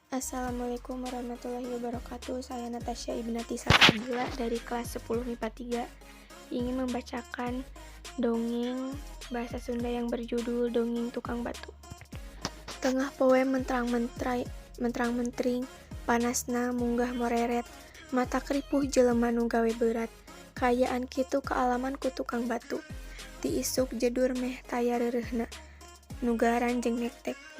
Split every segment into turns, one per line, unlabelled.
Assalamualaikum warahmatullahi wabarakatuh. Saya Natasha Ibnati Salsabila dari kelas 10 MIPA 3 ingin membacakan dongeng bahasa Sunda yang berjudul Dongeng Tukang Batu. Tengah poe mentrang-mentring, panasna munggah moreret, matak ripuh jelema nu gawe beurat. Kaayaan kitu kaalaman ku tukang batu. Ti isuk jedur meh taya reureuhna, nugaran jeung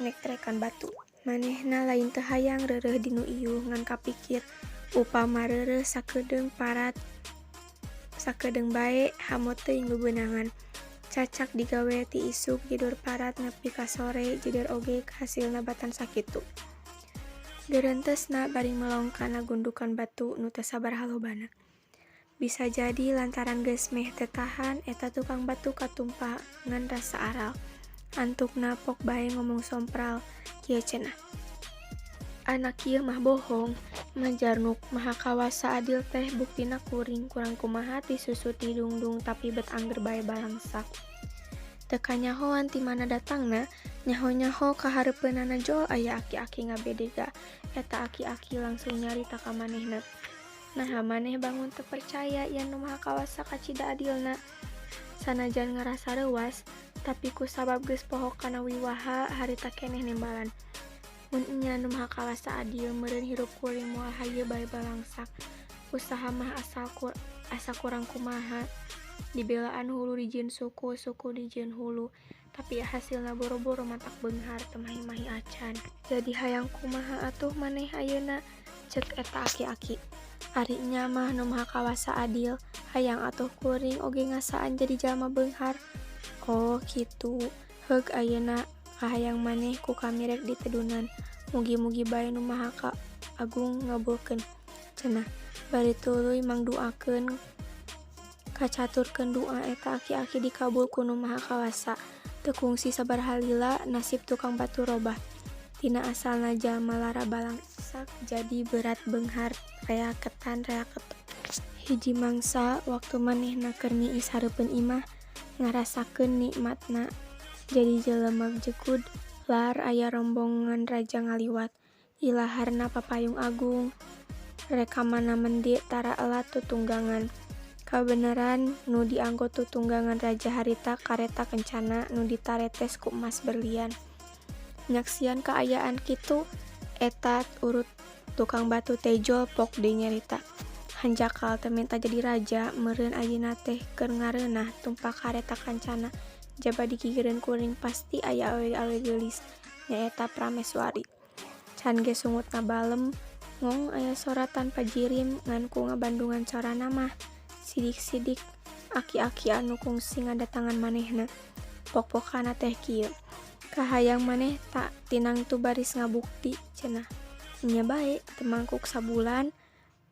nektrekan batu. Manehna lain teu hayang reureuh dinu iuh ngan kapikir upama reureuh sakedeung bae hamot teuing bebeunangan. Cacak digawe ti isuk jedur parat nepi ka sore jeder oge hasilna batan sakitu. Geurentesna bari melong kana gundukan batu nu teu sabaraha lobana. Bisa jadi lantaran geus meh teu tahan eta tukang batu katumpangan rasa aral. Antukna pok bae ngomong sompral, kieu cenah. Anak kieu mah bohong, majar Nu Maha Kawasa adil teh buktina kuring kurang kumaha ti susu ti dungdung tapi bet angger bae balangsak. Teu kanyahoan ti mana datangna, nyaho-nyaho kahareupeunana jol aya aki-aki ngabedega. Eta aki-aki langsung nyarita ka manehna. Naha maneh bangun teu percaya yen Nu Maha Kawasa kacida adilna. Sanajan ngarasa reuwas, tapi ku sabab geus poho kana wiwaha harita keneh nembalan. Mun enya Nu Maha Kawasa adil, meureun hirup kuring moal hayu bae balangsak. Usaha mah asa kurang kumaha, dibelaan hulu dijieun suku, suku dijieun hulu, tapi hasilna boro-boro matak beunghar teu mahi-mahi acan. Jadi hayang kumaha atuh maneh ayeuna? Ceuk eta aki-aki. Ari enya mah Nu Maha Kawasa adil, hayang atuh kuring oge ngasaan jadi jalma beunghar. Oh kitu, heug ayeuna kahayang maneh ku kami rek ditedunan, mugi-mugi bae Nu Maha Agung ngabulkeun, cenah. Bari tuluy mangduakeun kacaturkeun dua eta aki-aki dikabul ku Nu Maha Kawasa. Teu kungsi sabaraha lila nasib tukang batu robah. Tina asalna jalma lara balangsak jadi beurat beunghar rea ketan rea ketok. Hiji mangsa waktu manehna keur ngiis hareupeun imah ngarasakeun nikmatna jadi jelema jegud lar aya rombongan raja ngaliwat. Ilaharna papayung agung, rek ka mana mende tara elat tutunggangan. Kabeneran nu dianggo tutunggangan raja harita kareta kencana nu ditaretes ku emas berlian. Nyaksian kaayaan kitu, eta urut tukang batu teh jol pok deui nyarita. Hanjakal teu menta jadi raja, meureun ayeuna teh keur ngareunah tumpak kareta kancana, jaba digigireun kuring pasti aya awewe-awewe geulis, nyaeta prameswari. Can ge sungutna balem, ngong aya sora tanpa jirim ngan ku ngabandungan sorana mah sidik-sidik aki-aki anu kungsi ngadatangan manehna. Pok-pokana teh kieu. Kahayang maneh tinangtu baris ngabukti, cenah. Nya bae, teu mangkuk sabulan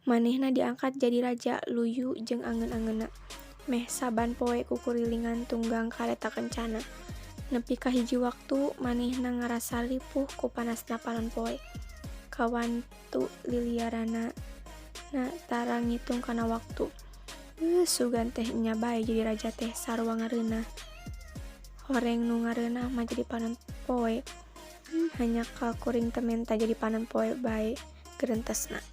manehna diangkat jadi raja luyu jeung angeun-angeunna. Meh saban poe kukurilingan tunggang kareta kencana. Nepi ka hiji waktu manehna ngarasa ripuh ku panasna panon poe. Kawantu liliaranana tara ngitung kana waktu. Sugan teh enya bae jadi raja teh sarua ngareunah. Horeng nu ngareunah mah jadi panon poe. Hanjakal kuring teu menta jadi panon poe bae geurentesna.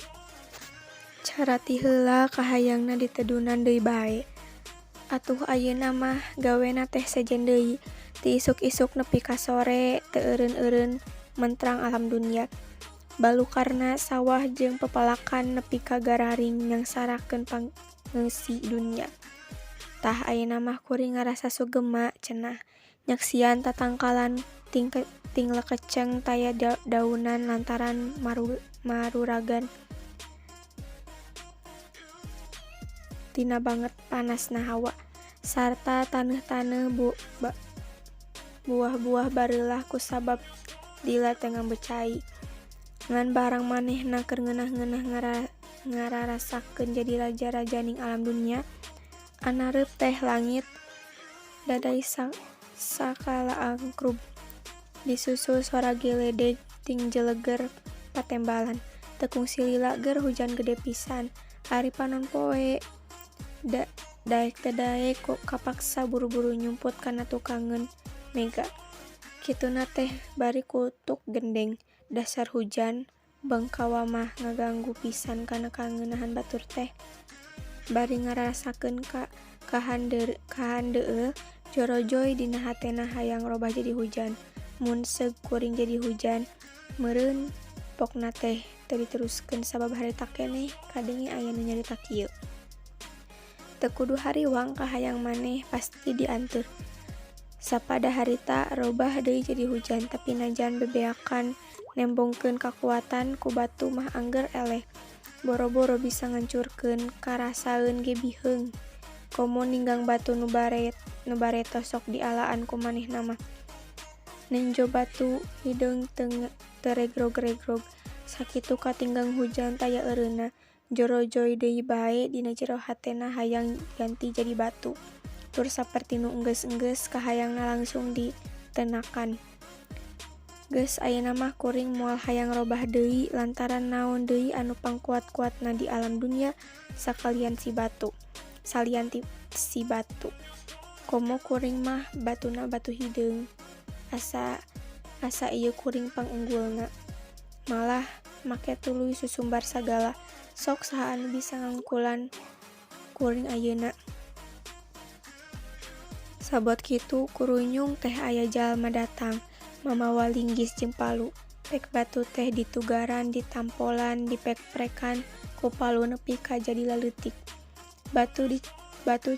Cara ti heula kahayangna ditedunan deui bae. Atuh ayeuna mah gawena teh sejen deui. Ti isuk-isuk nepi ka sore teu eureun-eureun mentrang alam dunya. Balukarna sawah jeung pepelakan nepi ka gararing nyangsarakeun pangeusi dunya. Tah ayeuna mah kuring ngarasa sugema cenah. Nyaksian tatangkalan ting lekeceng taya daunan lantaran maruragan tina banget panasna hawa. Sarta taneuh-taneuh buah-buah bareulah kusabab lila teu ngambe cai. Ngan barang manehna keur ngeunah-ngeunah ngararasakeun jadi raja-rajaning alam dunya, anareup teh langit dadai sakala angkrub. Disusul sora geledeg ting jeleger patembalan. Teu kungsi lila ger hujan gede pisan. Ari panon poe daek teu daek kapaksa buru-buru nyumput kana tukangeun mega. Kituna teh bari kutuk gendeng. Dasar hujan Bengkawa mah ngaganggu pisan kana kangeunahan batur teh. Bari ngarasakeun kahandeueul, jorojoy dina hatena hayang robah jadi hujan. Mun seug kuring jadi hujan meureun pokna teh teu diteruskeun sabab harita keneh kadenge aya nu nyarita kieu. Teu kudu hariwang kahayang maneh pasti dianteur. Sapada harita robah deui jadi hujan tapi najan bebeakan nembongkeun kakuatan ku batu mah angger eleh. Boro-boro bisa ngancurkeun karasaeun ge biheung. Komo ninggang batu nu bareto sok dialaan ku manehna mah. Nenjo batu hideung teu regrog-regrog. Sakitu katinggang hujan taya eureunna. Jorojoy deui bae dina jero hatena hayang ganti jadi batu. Tur saperti nu enggeus-enggeus kahayangna langsung ditenakan. Geus ayeuna mah kuring moal hayang robah deui lantaran naon deui anu pangkuat-kuatna di alam dunya sakalian si batu. Salian ti si batu. Komo kuring mah batuna batu hideung. Asa ieu kuring pangunggulna. Malah make tuluy susumbar sagala. Sok saha anu bisa ngangkulan kuring ayeuna. Sabot kitu kurunyung teh aya jalma datang mamawa linggis jeung palu. Pek batu teh ditugaran, ditampolan, dipek-pekan ku palu nepi ka jadi laleutik. Batu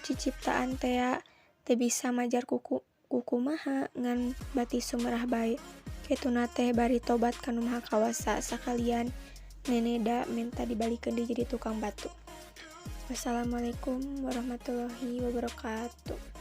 ciciptaan tea teu bisa majar kukumaha ngan bati sumerah bae. Kituna teh bari tobat ka Nu Maha Kawasa sakalian neneda menta dibalikeun deui jadi tukang batu. Wassalamualaikum warahmatullahi wabarakatuh.